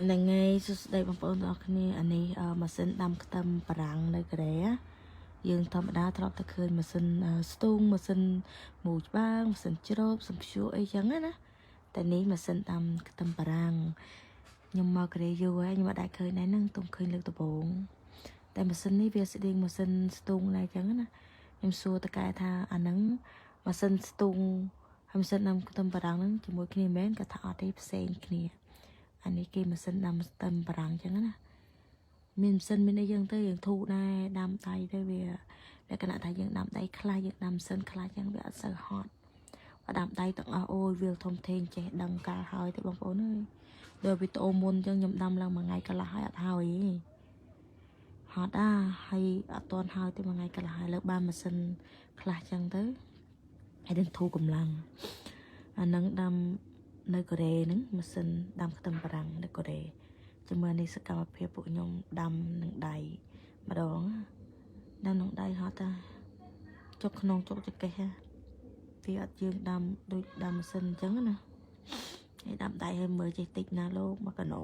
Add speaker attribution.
Speaker 1: ហ្នឹងហើយសួស្តីបងប្អូនទាំងអស់គ្នាអានេះម៉ាស៊ីនដាំខ្ទឹមបារាំងនៅកូរ៉េយើងធម្មតាធ្លាប់តែឃើញម៉ាស៊ីនស្ទូងម៉ាស៊ីនមូច្បាងម៉ាស៊ីនជ្រូបម៉ាស៊ីនព្យួរអីចឹងណាតែនេះម៉ាស៊ីនដាំខ្ទឹមបារាំងខ្ញុំមកកូរ៉េយូរហើយខ្ញុំអត់ដែលឃើញដែរហ្នឹងទុំឃើញលើកដំបូងតែម៉ាស៊ីននេះវាស្តៀងម៉ាស៊ីនស្ទូងដែរចឹងណាខ្ញុំសួរតកែថាអាហ្នឹងម៉ាស៊ីនស្ទូងហើយម៉ាស៊ីនដាំខ្ទឹមបារាំងហ្នឹងជាមួយគ្នាមែនគាត់ថាអត់ទេផ្សេងគ្នា អានេះគេម៉ាស៊ីនដាំខ្ទឹមបារាំងចឹងណាមានម៉ាស៊ីនមានអីចឹងទៅយើងធូរដែរដាំដៃទៅវាលក្ខណៈថាយើងដាំដៃខ្លះយើងដាំម៉ាស៊ីនខ្លះចឹងវាអត់សូវហត់បើដាំដៃទាំងអស់អូយវាធំធេងចេះដឹងកាលហើយទេបងប្អូនអើយដោយវីដេអូមុនចឹងខ្ញុំដាំឡើងមួយថ្ងៃកន្លះហើយអត់ហើយទេហត់អាហើយអត់ទាន់ហើយទេមួយថ្ងៃកន្លះហើយលើបានម៉ាស៊ីនខ្លះចឹងទៅហើយនឹងធូរកម្លាំងអានឹងដាំ នៅកូរ៉េហ្នឹងម៉ាស៊ីនដាំខ្ទឹមបារាំងនៅកូរ៉េជាមួយនេះសកម្មភាពពួកខ្ញុំដាំនឹងដៃម្ដងដាំនឹងដៃហត់តាចុកក្នុងចុកចង្កេះវាអត់យើងដាំដូចដាំម៉ាស៊ីនអញ្ចឹងណាហើយដាំដៃឲ្យមើលចេះតិចណាលោកមកកណោ